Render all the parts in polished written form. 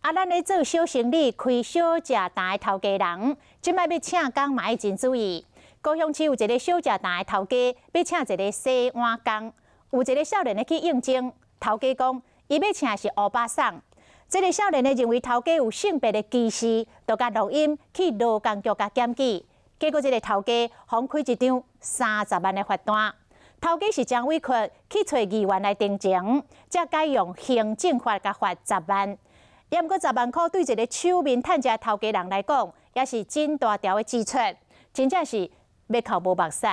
啊，咱咧做小生理、開小食檔的頭家人，這擺欲請工嘛愛真注意。高雄市有一个小食檔的頭家，欲請一个洗碗工，有一个少年的去應徵，頭家講伊欲請的是歐巴桑。這个少年的認為頭家有性別的歧視，就共錄音去勞工局共檢舉，結果這个頭家予開一張三十萬的罰單。頭家是真委屈，去揣議員來澄清，才改用行政法共罰十萬。也毋過十萬箍對一个手面趁食頭家人來講，也是真大條的支出，真正是欲哭無目屎。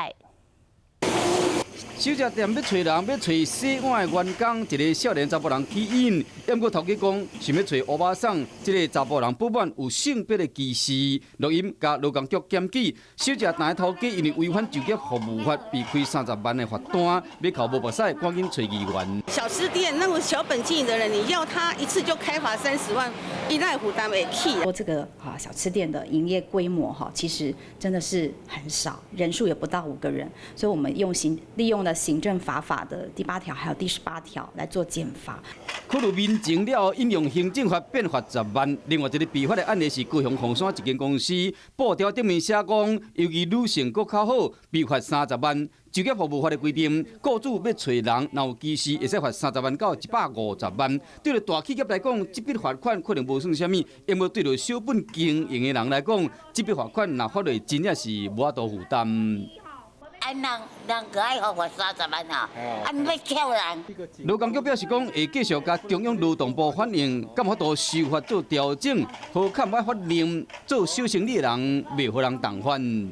小食店欲揣人，欲揣洗碗的員工，一个少年查埔人去應，毋過頭家講想欲揣歐巴桑，這个查埔人不滿有性別的歧視，錄音共勞工局檢舉。小食店的頭家因為違反就業服務法，被開三十萬的罰單，欲哭無目屎，趕緊揣議員。小吃店那個小本經營的人，你要他一次就開罰30萬，伊哪會負擔會起。這個啊小吃店的營業規模哈，其實真的是很少，人數也不到5個人，所以我們利用了行政罰法的第8條還有第18條來做減罰。考慮民情了後，引用行政法變罰十萬。另外一个被罰的案例是高雄鳳山一間公司，布條頂面寫講，由於女性閣較好，被罰三十萬。就業服務法的規定，雇主欲揣人，若有歧視，會使罰三十萬到150萬。對著大企業來講，這筆罰款可能無算啥物；毋過對著小本經營的人來講，這筆罰款若罰落，真正是無法度負擔。啊，人人閣愛予罰三十萬啊！啊，欲翹人。勞工局表示講，會繼續共中央勞動部反映，敢有法度修法做調整，好較毋愛法令做小生意的人袂予人重犯。